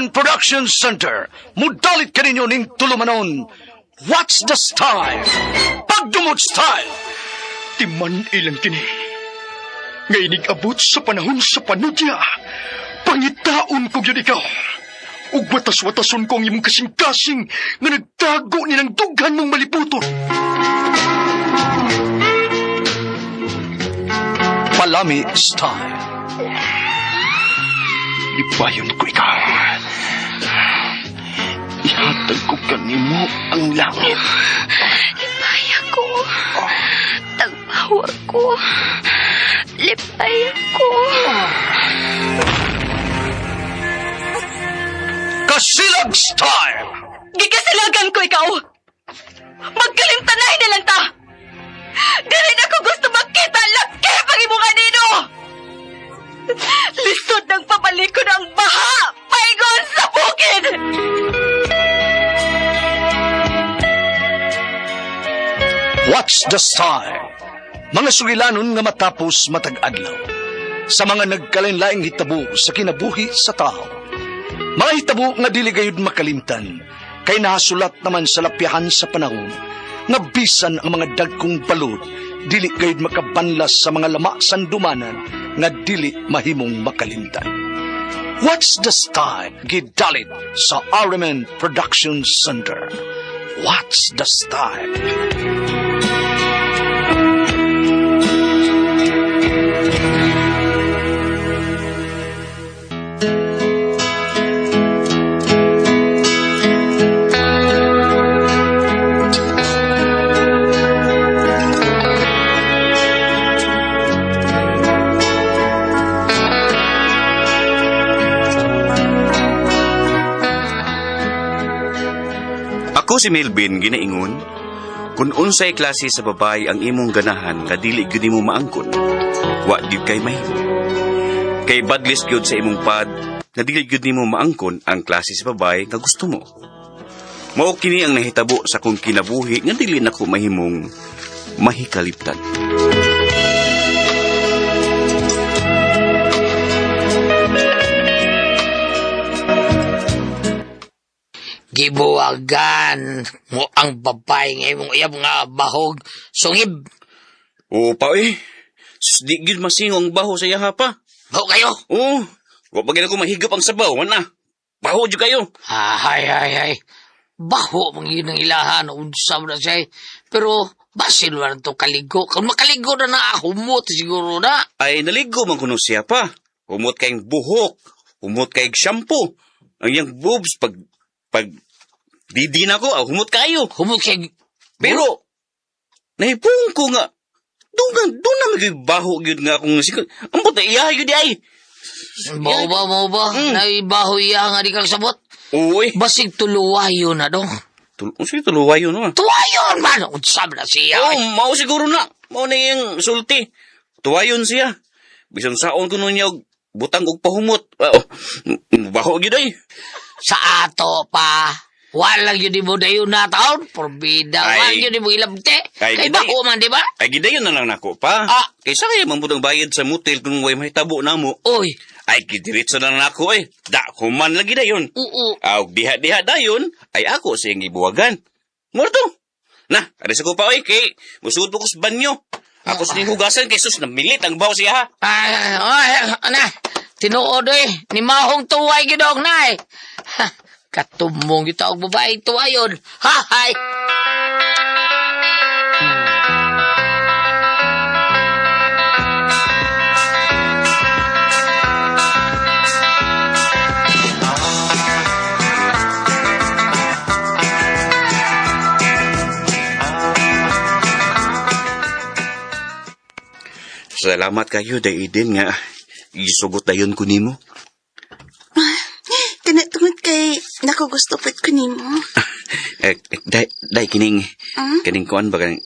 RMN Production Center, mudalit kaninyo ning tulumanon. What's the style? Pagdumot style! Timan ilang kini. Nga inig-abot sa panahon sa panudya, pangitaon ko gyud ikaw. Ug watas-watason ko ang imong kasing-kasing nga nagtago ni ng dughan mong maliputon. Palami style. Lipayon ko ikaw. Ihatag ko kanimo ang langit. Lipaya ko. Tagpawa ko. Lipaya ko. Kasilag style! Gikasilagan ko ikaw! Magkalimtanay na lang ta! Dili na ko gusto makita laki pag imong anino! Lisod ng pabalikon ang baha! Paingon sa bukid! What's the style? Mga sugilanon nga matapos matag adlaw. Sa mga nagkalain-laing hitabo sa kinabuhi sa tao. Mga hitabo nga dili gayud makalimtan, kay nahasulat naman sa lapyahan sa panahon, nga bisan ang mga dagkong balod, dili gayud makabanlas sa mga lama sandumanan nga dili mahimong makalimtan. What's the style? Gidalit sa RMN Production Center. What's the style? Ako si Melvin ginaingon, kung unsay klase sa babae ang imong ganahan nga dili gyud nimo maangkon, wa gyud kay mahimo. Kay badlis gyud sa imong pad nga dili gyud nimo maangkon ang klase sa babae nga gusto mo. Mao kini ang nahitabo sa akong kinabuhi nga dili nako mahimong mahikaliptan. Gibuwagan mo ang babae nga imong iyab nga bahog sungib. Oo pa eh. Sus, di gyud masingo ang baho sa yaha pa. Baho kayo. Oo, wa pa gyud ako mahigop ang sabaw, man na. Baho jud kayo. Ay, ay, ay. Baho man yun ang ilahan. Unsa mo na siya eh. Pero basin mo na to kaligo. Kung makaligo na na, humot siguro na. Ay naligo man kuno siya pa. Humot kayong buhok, humot kayong shampoo. Ang iyang boobs pag pag didi na ko, ah, humot kayo. Humot kay... Pero nahipong ko nga doon doon na may baho gyud nga akong sikot. Ang puta iya gyud ay. Mao ba, mao ba? Mm. Naibaho iya nga di kang sabot. Uy, Basig tuluwayo na dong. tul unsa tuluwayo no? Tuwayon man! Unsa mo na siya. Oh, mao siguro na. Mao na iyang sulti. Tuwayon siya. Bisan saon ko nun niya og butang og pahumot. Oh, baho gyud ay. Sa ato pa. Walang yun mo dayon na taon. Porbida. Ay. Walang yun mo ilabte. Ay, Kay giday. baho man, di ba? Ay gidayon na lang nako pa. Ah. Kaysa kaya mambutang bayad sa motel kung way mahitabo namo. Uy, Ay gidiretso na lang nako eh. Da human lagi dayon. oo. Aw diha-diha dayon ay ako siyang gibuwagan. Morto. Na, aris ako pa oy kay musud ko sa banyo. Ako sa hugasan kay sus namilit ang baw siya ha. Ay, ay, ana. Tinuod eh. Ni mahong tuway gidong na eh. Ha, katumong yung taong babae tuwayon. Ha, hay. Salamat kayo dai din nga gisugot dayon ko nimo. Kana tungod kay nako gusto pud ko nimo. Eh, dai dai kining Hmm? kining kuan ba kaning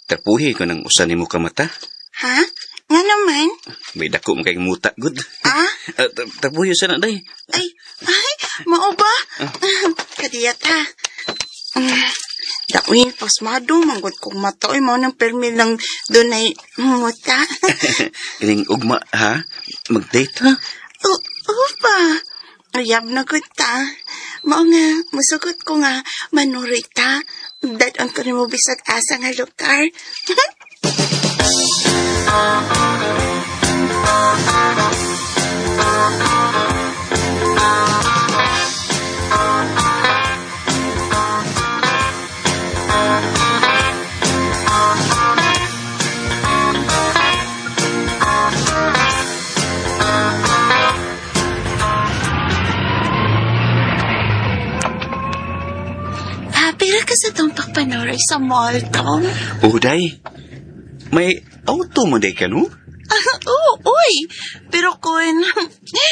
tapuhi ko ng usa nimo ka mata. Ha? Nga naman? May dako man kay muta gud. Ah? Tapuhi sa na day. Ay, ay, mao ba? Kadiyat ha. Dawin, pasmado, manggod kong mata. Oy, mao nang permi lang dunay muta. Kining ugma ha? Mag-date ha? Oo, oo pa. Uyab na gud ta. Mao nga, musugot ko nga manuroy ta. Dad-on ko nimo bisag asa nga lugar. Happy ra ka sa tong pagpanuroy sa mall, Tom. Oh, day. May auto mo day ka, no? Oo, uy. Pero kun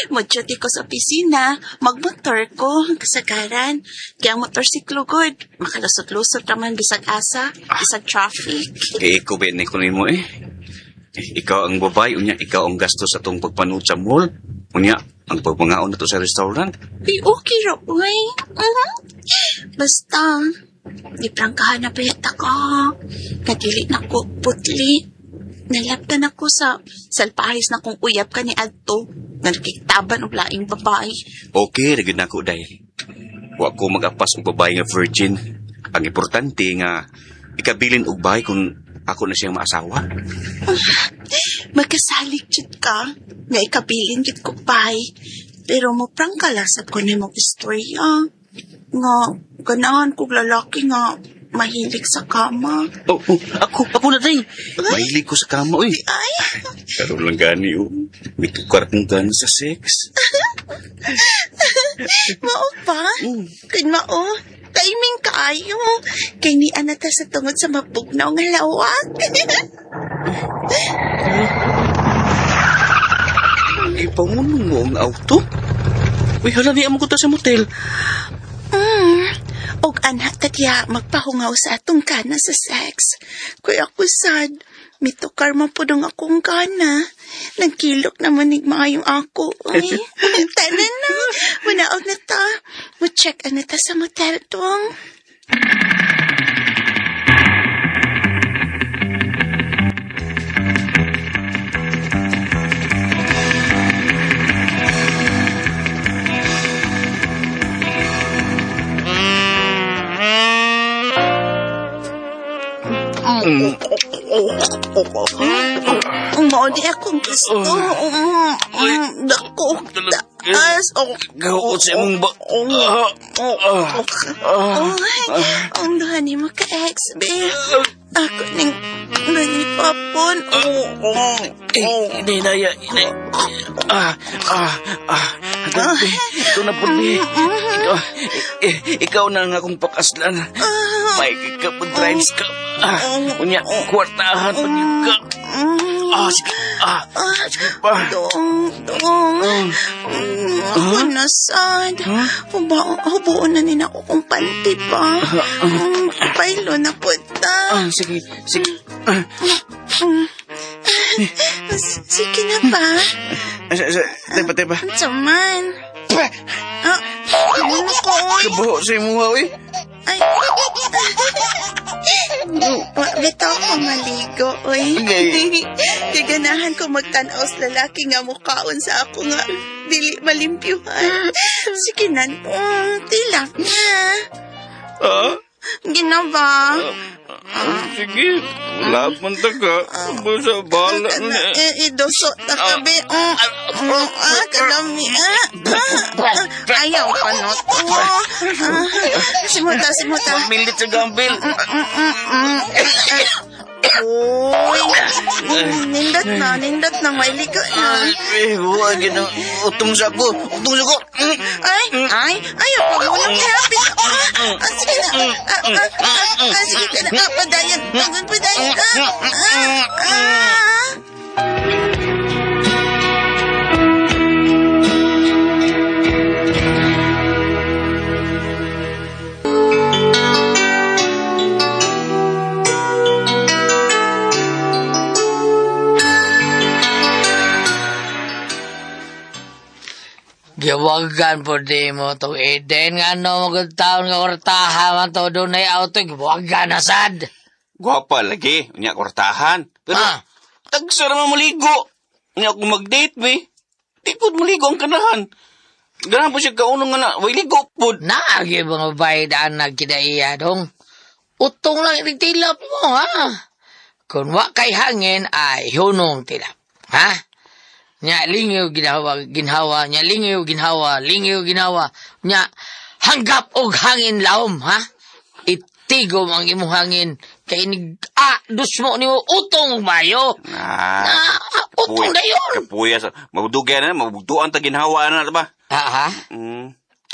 mo-duty ko sa opisina, magmotor ko kasagaran. Kaya ang motorsiklo good. Makalusot-lusot raman bisag asa, bisag traffic. Kay ikaw ba ni kunin mo eh. Eh, Ikaw ang babae, unya ikaw ang gasto sa tong pagpanood sa mall. Unya, ang pagpangaon na to sa restaurant. Uy, okay ra, uy. Mhm. Basta, di prangkahan na payat ako. Kadili na ko putli. Nalaptan ako sa salpahis na kong uyab ka ni Adto. Nagkiktaban og laing babae. Okay, ra gyud nako day. Wa ko magapas og babae nga virgin. Ang importante nga ikabilin og bahay kung ako na siyang maasawa. Magkasalig jud ka. Nga ikabilin jud ko bay. Pero mo prangka lang sa ko nimo istorya. Nga, ganahan kog lalaki nga mahilig sa kama. Oh, oh, ako na day. Mahilig ko sa kama, oy. Ay, Karon lang gani, oh. May tukar kong gana sa sex. mao pa. Kun mao, timing kaayo. Kay ni anata sa tungod sa mabugnaw nga lawak. Ipangunong mo ang auto? Uy, hala niya mo ko ta sa motel. Og anak tadya magpahungaw sa atong kana sa sex. Kuya ako sad, mitukar man po dong akong kana. Nagkilok naman ni maayong ako. Uy, tanan na. Manaog na ta. Mo-check na ta sa motel tong. Mao di akong gusto. Dako, taas. Gahuot sa imong ba... Oy, ang duha ni mo ka-ex, be. Ako ning nanipapon. Eh, inay, inay, inay. Ah, ah, ah. Hanggang, ikaw na po, eh. Ikaw, eh, ikaw na ang akong pakaslan. May ka po, drives ka. Ah, unya, kwartahan pa niyo ka. Ah, sige, ah, sige pa. Dong, dong. Ako na sad. Hubuon na nina ako kong panty pa. Pailo na po ta. Ah, sige, sige. Ah, Sige na ba? teba, teba. Unsa man? Ah, ano ko, oy? Kabuho sa imuha, uy. Ay. Wa bitaw ko maligo, oy. Okay. Kay ganahan ko magtan-aw sa lalaki nga mukaon sa ako nga dili malimpyuhan. Sige na, tilap na. Ah? Ginaba. Sige, wala man ta ka. Basta bahala Kana, eh, idoso ta kabi. Ah, kadami. Ah, ah, ah, ayaw pa no to. Ah, simuta, simuta. Pamilit sa gambil. Uy, nindot na, may ligo na. Eh, huwag yun. Utong sa ko. Utong sa ko. Ay, ay, ayaw pa mo nang happy. Ah, ah, sige na. Ah, ah, ah, ah, sige ka na. Ah, padayon. Ah, padayon. Ah, ah, ah. Giwagan po di mo to Eden nga no magtaon nga kwartaha man to dunay auto giwagan na sad. Gwapa lagi. Unya, kwartahan. Pero, Ah. tagsa naman maligo. Unya, kung mag-date, be. Di po maligo ang kanahan. Ganahan po siya kaunong nga na, way ligo po. Naagi mga babae daan nagkidaiya dong. Utong lang ining tilap mo, ha? Kung wa kay hangin, ay hunong tilap. Ha? Nya lingiw ginhawa, ginhawa, nya lingiw ginhawa, lingiw ginhawa. Nya hanggap og hangin laom, ha? Itigom ang imong hangin kay inig dus mo nimo utong mayo. Ah, Na, utong dayon. Kapuya sa magdugay na, mabugtuan ta ginhawa na ba? Ha ha?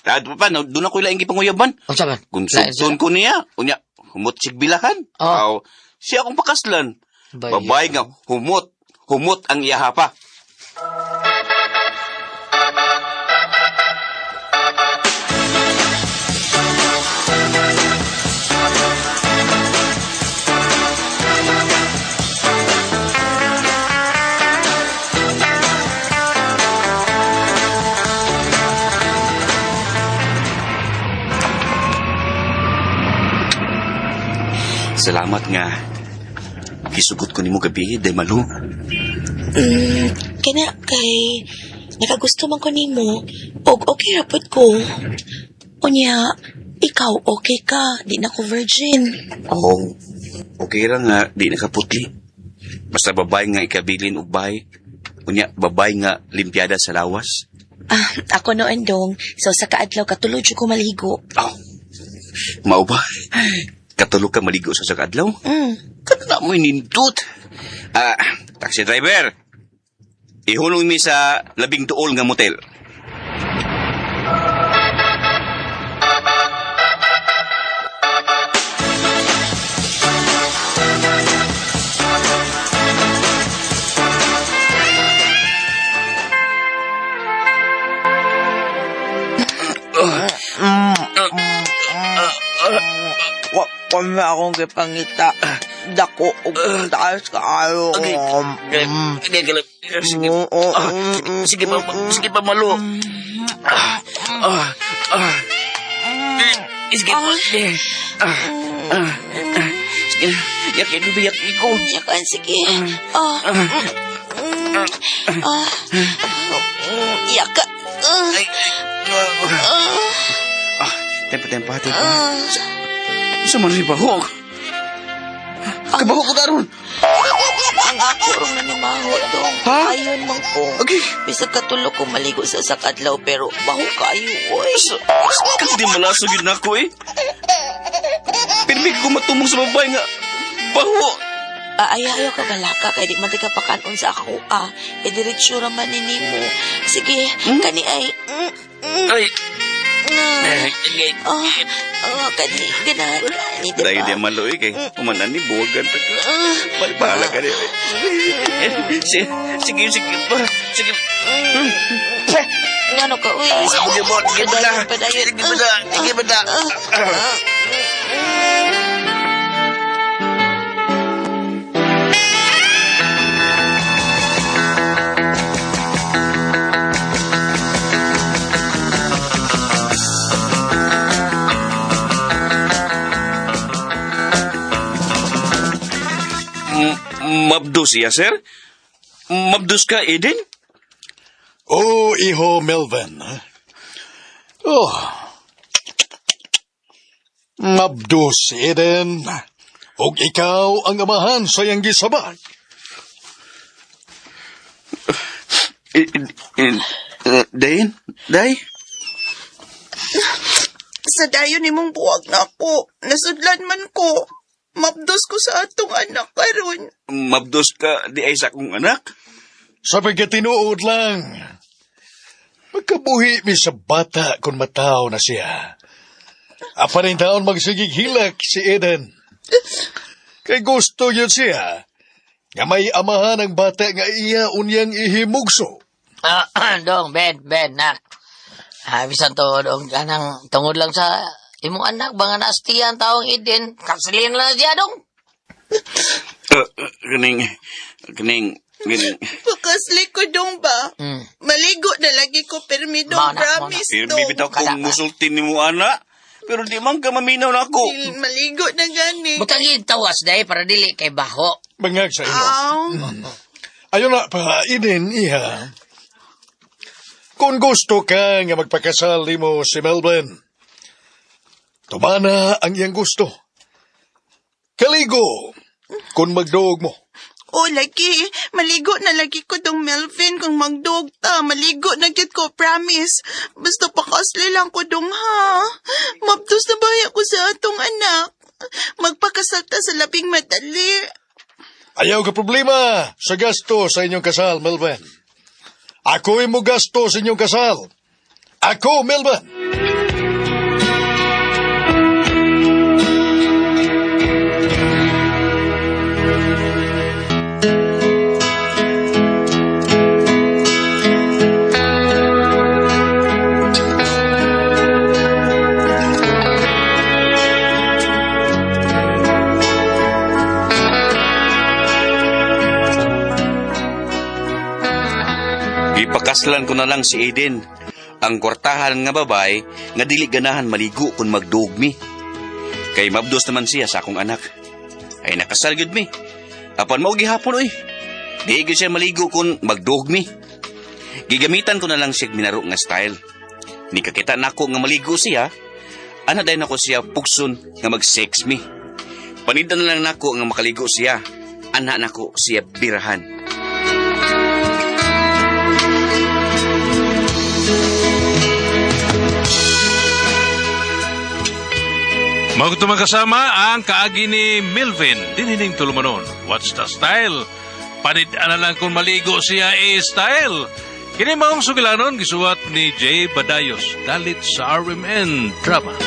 Ah, di pa, doon ako ilaing gipanguyaban. Unsa man? Kung sugton ko niya, unya, humot sigbilahan. Oh. Aw, siya akong pakaslan. Bayo. Babae nga, humot. Humot ang iyaha pa. Salamat nga. Gisugot ko nimo gabi, day malo. Kana kay nakagusto man ko nimo og okay ra pud ko. Unya, ikaw okay ka, di na ko virgin. Oo. Okay ra nga, di nakaputli. Basta babae nga ikabilin og bahay. Unya, babae nga limpiada sa lawas. Ah, ako noon dong, so sa kaadlaw katulog jud ko maligo. Oh, mao ba? Katulog ka maligo sa sa adlaw? Kada mo nindot. Ah, taxi driver. Ihulong mi sa labing duol nga motel. Wa ko na akong gipangita. Dako og taas kaayo. Sige, sige pa, sige pa malo. Ah, ah, ah. Sige pa. Ah, ah, ah. Sige, yak yak yak ko. Yakan, sige. Ah. Ah. Yaka. Ah. Ah, tempa tempa tempa. Sa man ni bahok. Kabahok ko daron. Ang ako rong nanimaho dong. Ha? Ayon man ko. Okay. Bisag katulog ko maligo sa sakadlaw pero baho kayo oy. Kasi di malaso yun ako eh. Pirmi ko matumong sa babae nga. Baho. Ah, ay, ayaw ka balaka kay di man ka pakanon sa ako ah. E diretso ra man ni nimo. Sige, kani ay Ay. Ah, ah, kani ganahan ka ni diba? Dahil di malo eh kay umanan ni buwagan pa ka. Bahala ka niya. Sige, sige, sige pa. Sige. Ngano ka uy? Sige mo, sige mo na. Padayon, padayon. Sige mo na, sige mo na. Ah, Mabdos siya, sir? Mabdos ka, Eden? Oh, iho Melvin. Oh. Mabdos si Eden. Og ikaw ang amahan sa iyang gisabak. Dayin? Day? Sa dayon nimong buwag na ako. Nasudlan man ko. Mabdos ko sa atong anak karon. Mabdos ka di ay sa akong anak? Sa pagkatinuod lang. Magkabuhi mi sa bata kung mataw na siya. Apan ang taon magsigig hilak si Eden. Kay gusto yun siya. Nga may amahan ang bata nga iya unyang ihimugso. Ah, dong, Ben, Ben, nak. Ah, bisan to, dong, kanang tungod lang sa imong anak, banga naastiyan taong Eden, kasalin lang siya, dong. Kaning, kaning, kaning. Pakasli ko dong ba? Maligo na lagi ko pirmi dong, Mana, mana. promise Pirmi dong. bitaw kong musulti ni mo, anak. Pero di man ka maminaw na ako. Maligo na gani. Butang yung tawas, day, para dili kay baho. Bangag sa imo. Aw. Ayon na pa, Eden, iha. Kung gusto ka nga magpakasal nimo si Melvin, tumana ang iyang gusto. Kaligo kung magduog mo. O lagi, maligo na lagi ko dong Melvin kung magduog ta. Maligo na gyud ko, promise. Basta pakasli lang ko dong ha. Mabdos na baya ko sa atong anak. Magpakasal ta sa labing madali. Ayaw ka problema sa gasto sa inyong kasal, Melvin. Ako'y mo gasto sa inyong kasal. Ako, Melvin. Gipakaslan ko na lang si Aiden. Ang kwartahan nga babay nga dili ganahan maligo kung magduog mi. Kay mabdos naman siya sa akong anak. Ay nakasal gyud mi. Apan mao gihapon oy. Di gyud siya maligo kung magduog mi. Gigamitan ko na lang siya minaro nga style. Ni kakita nako nga maligo siya, ana dayon ako siya pugson nga mag-sex mi. Panidan na lang nako nga makaligo siya. Ana nako siya birahan. Magtumang kasama ang kaagi ni Melvin, dinining tulumanon. What's the style? Panid na lang kung maligo siya eh style. Kini maong sugilanon gisuwat ni Jay Badayos, dalit sa RMN Drama.